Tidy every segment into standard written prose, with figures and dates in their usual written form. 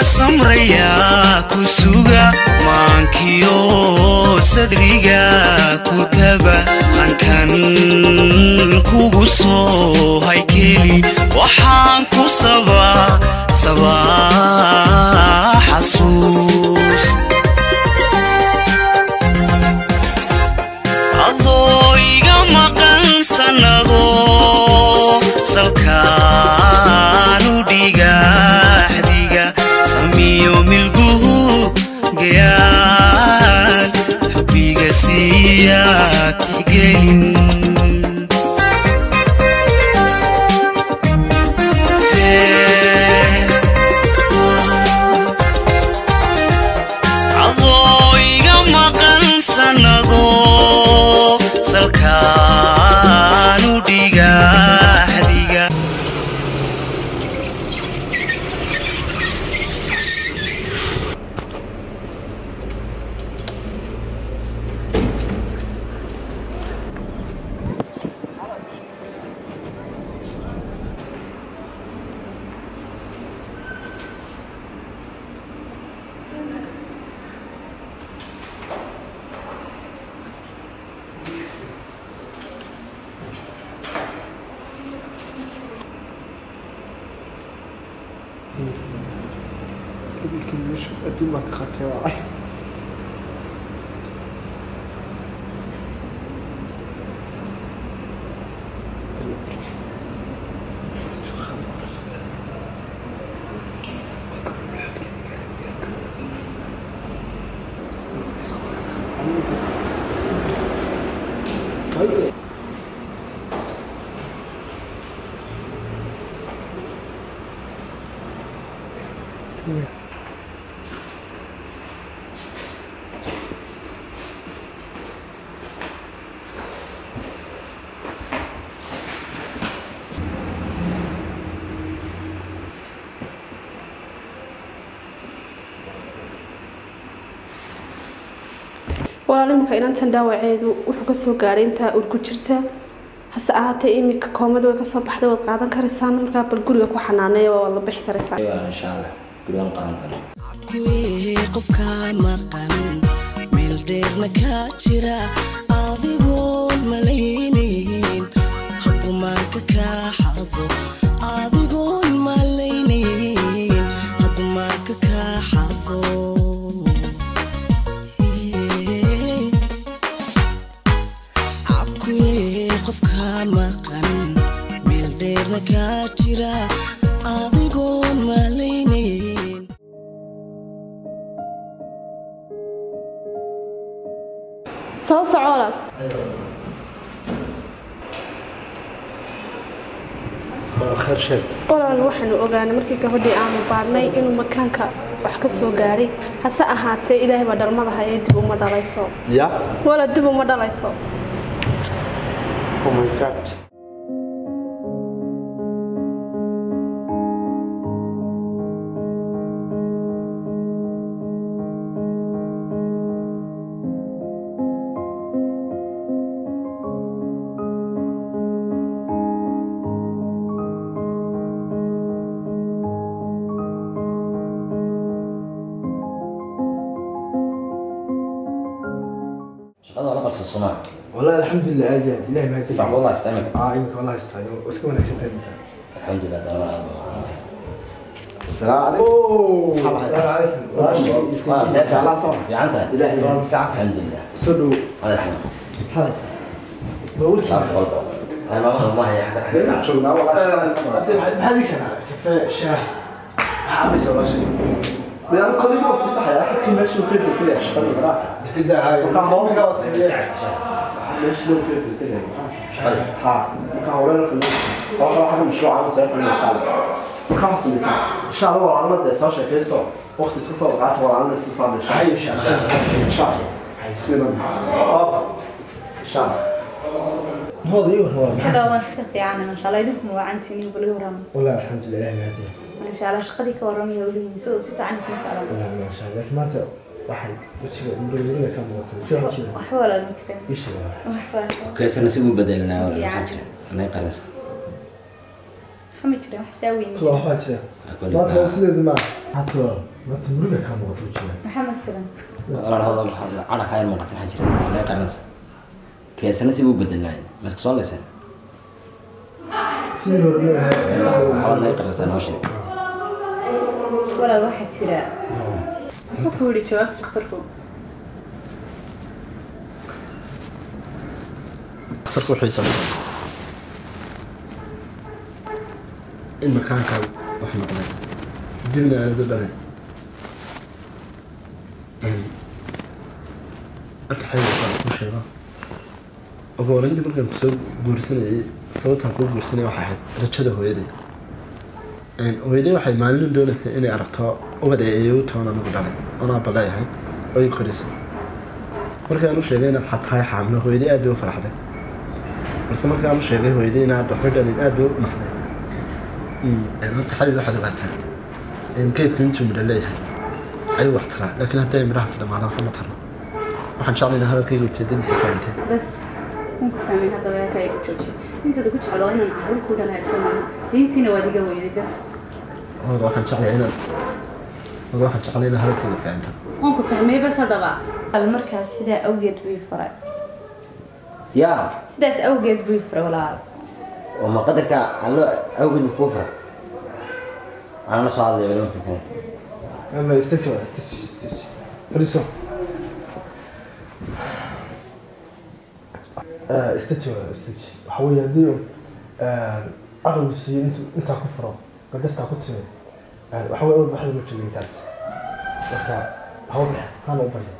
Samrayaa ku suga maankiyo sadriga ku taba hankan kugu soo haykeli waxaan ku sabaa sabaa xasuus adoo iga maqan sannado salkaanu dhigaxdiga samiyo milguhu gayaan xubbiga siiya tixgelin. Adoo iga maqan sannado salkaanu dhigaxdiga. Adduun baa ka qaatay waa cas. Walaal, iminka inantan dhaawaceedu wuxuu kasoo gaadhay intaa ur ku jirta, hase ahaatee iminka koomada way kasoo baxday, waad qaadan karaysaan. Markaa bal guriga ku xanaaneeya, waad la bixi karaysaan. Insha Allah gurigan qaadan doona. Kuwii qofka maqan meel dheerna kaa jira adigoon malaynayn hadduu maanka kaa xado, adigoon malaynayn hadduu maanka kaa xado. Cabkuwii qofka maqan meel dheerna kaa jira adigoon malaynayn. Soo soco walaal. Waa khayr, sheeg. Walaal, waxaanu ogaanay markii gabadhii aanu baadhnay inuu makaanka wax ka soo gaadhay, hase ahaatee Ilaahay baa dhalmada hayee, dib uma dhalayso. Ya? Walaal, dib uma dhalayso. Oh my God. Shaqada waa la qabsa Soomaa? والله الحمد لله، aad iyo aad Ilahay Si mahadsan. fiican wallahi istaamika. Aa, imika wallahi istaayo iska wanaagsan tahay imika. Alxamdulilah, dana waa. السلام عليكم. Oh, السلام عليكم. Waa seeta fiican tahay. إلهي. Waa fiican. Alxamdulilah. Soo dhow. Hada sama. هذا Bawlkii. 200. Hay maamaha ma haya xagga. شغلنا والله. Maxaa dii karaa? Kafee, shaah, maxaa cabaysa walaashay? يعني كل يوم الصبح يا أحد كل ماشي وكده كده شغال دراسة. Dekada haay. Marka hore Imika waad sameeyay. ماشي لو كده كده. ها، marka hore la waxa waxa mashruuc aan soo xidhay qaal marka waxa samaysaa insha Allah walaalna soo sheekayso waqti iska soo qaata walaalna iska soo dhashay. Hayo shaah. Insha Allah isku iman insha Allah. Hooda iyo waa maxaa? Waan iska fiican, masha Allah. Idinku wacantiin bal warama? والله الحمد لله، إلهي mahadsan. Masha Allah. Shaqadii ka waramaya weligiin soo si fiican kuma socdaan? والله ما شاء الله, laakiin maanta waxay wejiga murugada ka muuqatay si waxu jira? Waxba walaal ma jiraan. Ii sheeg walaal. Waxba. Kaysana si u bedelinaa walaal, maxaa jira anay qaransa? Waxa ma jiraan wax saa weyn. Tula waxaa jira maanta waa sideedii maaha. Maxaa tula maanta muruga kaa muuqata wejiga? Maxaa ma jiran? Walaal hadal cadha kaa yar muuqata, maxaa jira? Waa laga qaranaysa keesana si buu bedelnaay, ma iska soo leyseen? Sidii hore leeyahay. Waxbaad laga qaranaysaa, noo sheeg. Walaal waxaa jira. Muxuu ku yidhi jawaabta dhakhtarku? Dhakhtarku wuxuu sameeyay in makaankaagu wax noqday dibna aad u dhalay. Horta xayga waxaan kuu sheego, ugu horreyntii markaan kusoo guursanayay, sababtaan kuu guursanayay waxay ahayd rajada hooyaday. Hooyaday waxay maalin doonaysay inay aragto ubad ay igu toon anigu dhalay oon aabba leeyahay oo ii koriso. Markaan u sheegay inaad xatahay xaamilo, hooyaday aad bay u faraxday, balse markaan u sheegay hooyaday inaad waxba dhalin, aad bay u naxday. Horta xabiib, waxaad ogaataa in geedku intuu midho leeyahay ayuu wax taraa, laakiin hadday midhahaas dhamaadaan waxba ma taro. Waxaan jeclay inaa hadalkayga ujeedadiisa fahanteen. Bas waan ku fahmay. Haddaba halkaa igu jooji. Intaada ku jecloo inaan carruur ku dhalahayd soo maaha? Diintiina waad iga weyday bas. Hooda, waxaan jeclay inaad, hooda, waxaan jeclay inaad hadalkayga fahanto. Waan ku fahmay bas. Haddaba al markaas sidaa awgeed buu ii furay. Yaa? Sidaas awgeed buu ii furay walaal. Oo ma qadarka allo awgeed buu kuu furay? Anaa la soo hadlaya nimanka kale. Ama istaji walaal, istaji, istaji, fadhiiso. Istaji walaal, istaji. Waxa weeye haddii uu caqligu siiyo intuu intaa ku furo qadartaa ku timi, waxa weye awal baxda ma joogin kaas. Marka hawa bax hana u baryo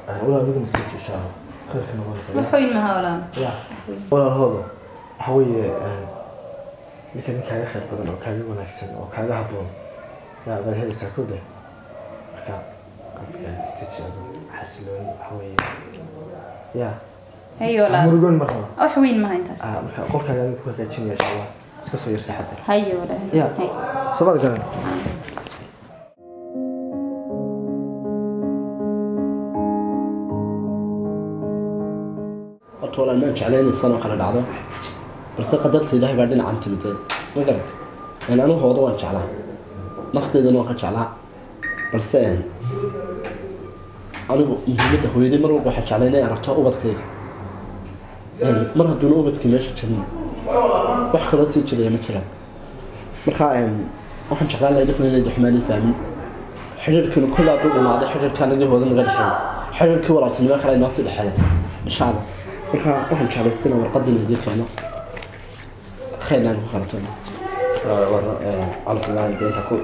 walaal, adiguna istaji. Insha Allah khayrka noqonaysa. Wax weyn maha walaal. Ya walaalhooda, waxa weeye ninka nin kaaga khayr badan oo kaaga wanaagsan oo kaaga habboon yaa baad helaysaa ku dheh. Marka qalbigaaga istaji, adigu xasilooni waxa weeye ya. Haye walaal. Murugoon ma rabo. Wax weyn maha intaas. Ah, marka qolkaaga adigu ku hagaajinaya, insha Allah iska soo yar saaxadda. Haye walaal. Ya. Haye. Somaad garan. Horta walaal, maan jeclaynaysan oo kale dhacdo, balse qadarta Ilaahay baa dhinacan timidee, ma garat? Anigu hoodo waan jeclaa, nafteydana waan ka jeclaa, balse anigu muhiimadda hooyaday mar walba waxaa jeclay inay aragto ubadkayga. Mar hadduuna ubadkii meesha jirin, wax kaloo sii jiraya ma jiraan. Marka waxaan jeclaan lahay idinkuna inay duxmaani fahmin xidhiirkinu kollaa hadduu dhamaaday xidhiirka anagii hooda naga dhexeeya, xidhiirkii walaaltinimo kale inoo sii dhexeeya, insha Allah. Marka waxaan jeclaystay inaan warqadan idiin keeno, khayr aan ku qalato. Calafullah deynta ku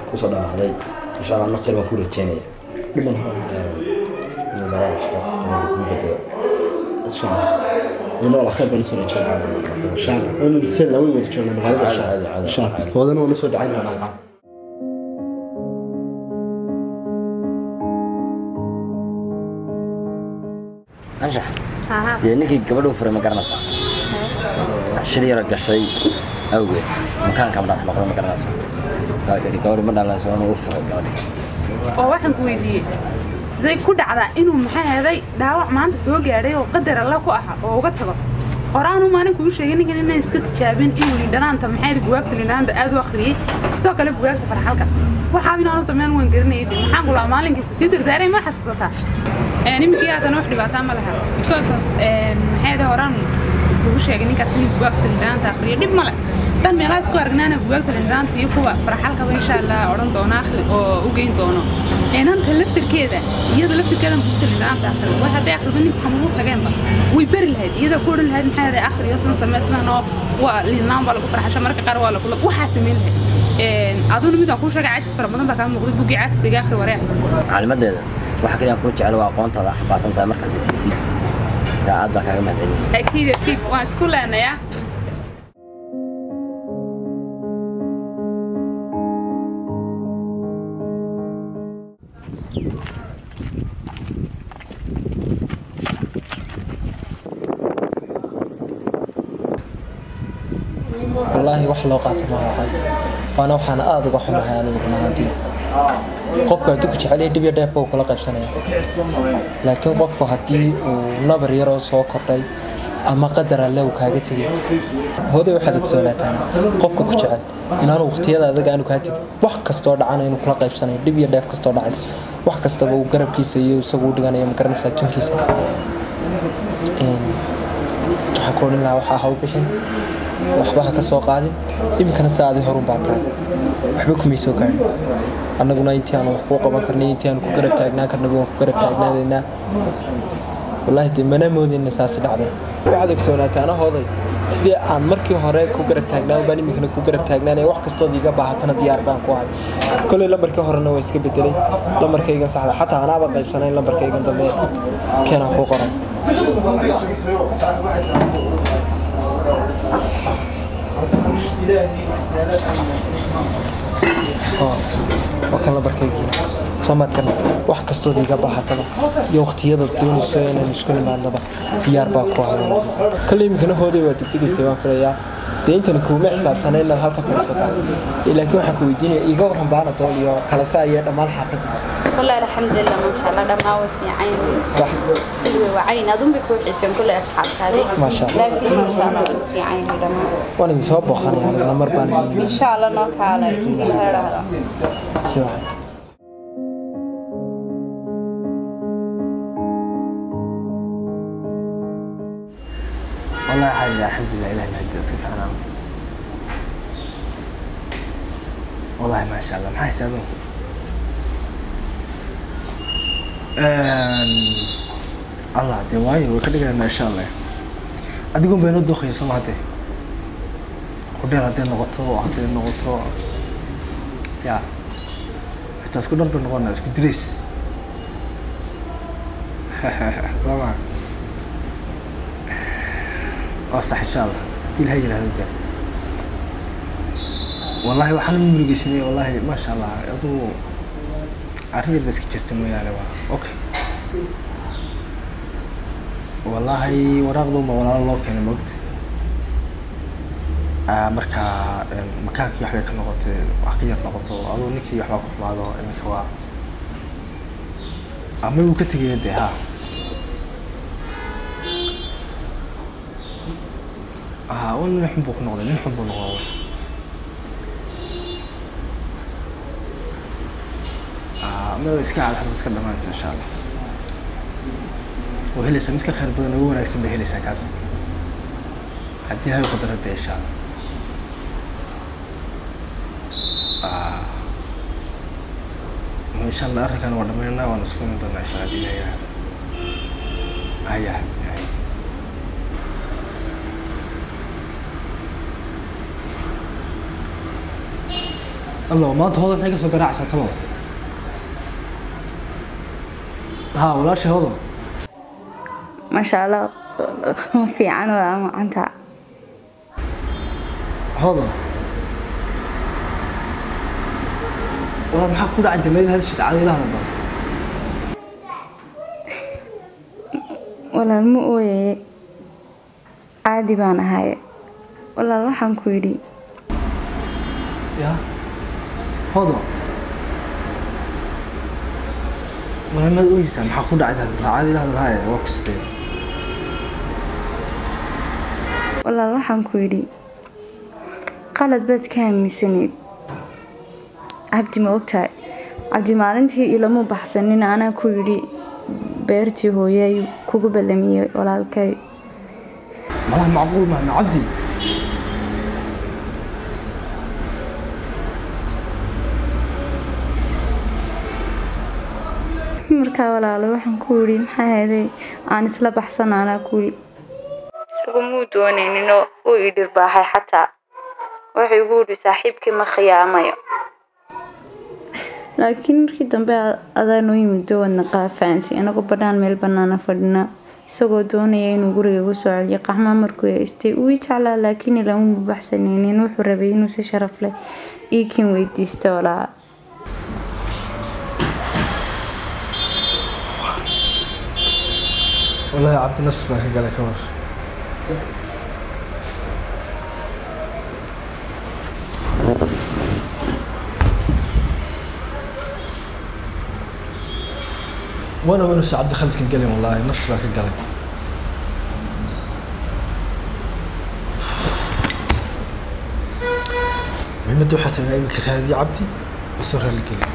kusoo dhamaaday, insha Allah nafteer baan ku rajeynaya. Dhiman hoo. Inuu dalaal waxba inuu kuu bedelo. Insha Allah inoo la khayr baan usoo rajeynaya, insha Allah. Waynu seen lawan wada joognaa magaalada, insha Allah. Insha Allah hoodana waan usoo ducaynaa. Anshax dee, ninkii gabadha u furay ma garanaysaa? Shil yaro gashay awgeed makaanka ma noqdo, ma garanaysaa? Markaa wuxuu yidhi gabadhi ma dhalayso, inuu u furay gabadhi. Oo waxaan ku weydiiyey, siday ku dhacdaa inuu maxaa heeday dhaawac maanta soo gaadhay oo qadar alla ku aha oo uga tago? Horaanu maalin kuu sheegay ninkan inaan iska tijaabin inuu lindhanaanta maxay bugaagta lindhanaanta aad u akhriyey, sidoo kale bugaagta farxalka waxaa inaanu sameyn waan garanayay. Dee maxaan kulaa maalinkii kusii dardaaray, ma xasuusataa? Iminkii haatana wax dhibaataa ma laha because of maxay horaan kugu sheegay ninkaas inuu bugaagta lindhanaanta akhriyo. Dhib male dan meelaha isku aragnaana bugaagta lindhanaanta iyo kuwa farxalkaba insha Allah odhan doono akhri oo u geyn doono inanta laftirkeeda. Iyada laftirkeeda buugta lindhanaanta akhri way, hadday akhriso ninka kamugu tageenba way beri lahayd, iyada ku odhan lahayd maxay ahayd akhriyo san samee sidan oo waa lindhanaan baa lagu farxasha marka qaar waa lagula waxaa sameyn lahayd. Aduna midaan kuu sheegay, cajis fara badan baa kaa muuqday, buggii cajiskaga akhri waree. Macalimadeeda waxa kaliya aan kuu jecel waa aqoontaada xambaarsan tahay markasta siisid. Marka aad baan kaaga mahadceliyay. Akiid akiid, waan isku leenayaa. Wallaahi wax loo qaato maaha waxaas, waana waxaan aada uga xumahay anigu run ahaantii. Qofka hadduu ku jecel yahay dhib iyo dheef buu kula qaybsanaya, laakiin qofku haddii uu nabar yaroo soo kordhay Ama qadar alle uu kaaga tegay. Hooday, waxaad ogsoonaataana qofka ku jecel inaanu waqtiyada adag aanu kaa tegin, wax kastoo dhacana inuu kula qaybsanayo, dhib iyo dheef kastoo dhacaysa, wax kastaba uu garabkiisa iyo isagu u dhiganayo, ma garanaysaa, tunkiisa. Waxaan ku odhan lahaa, waxaa ha u bixin, waxba ha ka soo qaadin. Iminkana saa adi horun baa tahay, waxba kumay soo gaadhin. Annaguna intii aanu wax kuu qaban karnay, intii aanu ku garab taagnaan karnay, waan ku garab taagnaanaynaa. Wallaahi dee mana moodayna saasi dhacday. Waxaad ogsoonaataana hooday, sidii aan markii hore ku garab taagnaan baan iminkana ku garab taagnaanaya. Wax kastood iiga baahatana diyaar baan ku ahay. Koley lambarkii horena waa iska bedelay, lambarkaygan saxda xataa anaaba qaybsanayn. Lambarkaygan dambe keenaan kuu qoran. Waa kan lambarkaygiina, soo maad karna. Wax kastood iiga baahataba iyo waqtiyada doonayso inaan isku nimaadnaba diyaar baan ku ahay. Kolley iminkana hooday waa degdegaysay baan filayaa. Dee intan kuuma xisaabsanay inaad halka fadhiisataa, laakiin waxaan ku weydiinaya, iiga warran baana dool iyo kalasaa iyo dhammaan xaafadda. والله الحمد لله، ما شاء الله، دما وفي عين. حلوة وعين أظن بيكون حسين كل أصحاب هذه. ما شاء الله. لكن ما شاء الله في عين دما. Waan idin soo booqanaya aniguna mar baan idin. إن شاء الله نوك على هذا. Si wacan. والله حاجة الحمد لله، إلهي ما عندي أسكت أنا. والله ما شاء الله، maxay saado Allah dee waayo way ka dhigaynaa insha Allah. Adigun bay noo dooqaya soo ma? Hadee hodheel hadday noqoto ya xitaa isku dhar bay noqonaa, isku dirays soo ma? Waa sax, insha Allah, hadii ilahay yidhahdo. Dee wallahi waxaan murugeysanay, wallahi maasha Allah, aduu arrin yar ba iska jirta mooyaane, waa okay. Wallahi waraaqdu ma walaalo loo keenay mogta. Marka makaankii waxbay ka noqotay, wax ka yar noqoto, aduu ninkii waxbaa ku xumaado. Iminka waa ama wuu ka tegaya dee ha nin xun buu ku noqday, nin xun buu noqday. Ma iska cad iska dhamaanaysa insha Allah. Waa helaysaa mid ka khayr badan, ugu wanaagsan bay helaysaa kaas, haddii hay qadaro dee insha Allah. Insha Allah arrinkan waa dhamaynaa, waan isku iman doonaa insha Allah haddii Ilahay yiraahdo. Haya haya. Allah, maanta Hodan maxay ka soo garaacaysaa talow? Haa, walaashay Hodan. Maasha Allah, fiican waa macanta. Hodan, walaal, maxaa ku dhacay? Dameed hadashid caadi ila hadal. Walaal, ma ooyaye, caadi baan ahay. Walaal, waxaan ku yidhi ya Hodan, walaal, maad ooyeysaa? Maxaa ku dhacay? Hadal caadi ila hadal. Haya, waa ku sidee? Walaal, waxaan ku yidhi qalad baad ka aaminsanayd Cabdi. Ma ogtahay, Cabdi maalintii ilama baxsanin, anaa ku yidhi beertii hooye ayuu kugu ballamiyey walaalkay. Malaha macquul maaha Cabdi. Markaa walaalo, waxaan ku yidhi maxaa heeday aan isla baxsano, anaa ku yidhi. Isagu muu doonayninoo uu i dhirbaaxay, xataa wuxuu igu yidhi saaxiibkii ma khiyaamayo. Laakiin markii dambe adaa noo yimid, wadna qaafaantay, anagoo badhaan meel banaana fadhina, isagoo doonaya inuu guriga igu soo celiyo qaxma markuu haystay. Uu ii jeclaa, laakiin ilama baxsanaynin. Wuxuu rabay inuu si sharaf leh ii kiin weydiisto walaa. Wallahi Cabdi nafs baan ka galay, ka war. Wana inuusan Cabdi khaladkan galin, wallahi nafs baan ka galay. Muhiimadda waxay tahay inaa iminka raadiyo Cabdi oo soo raaligeliyo.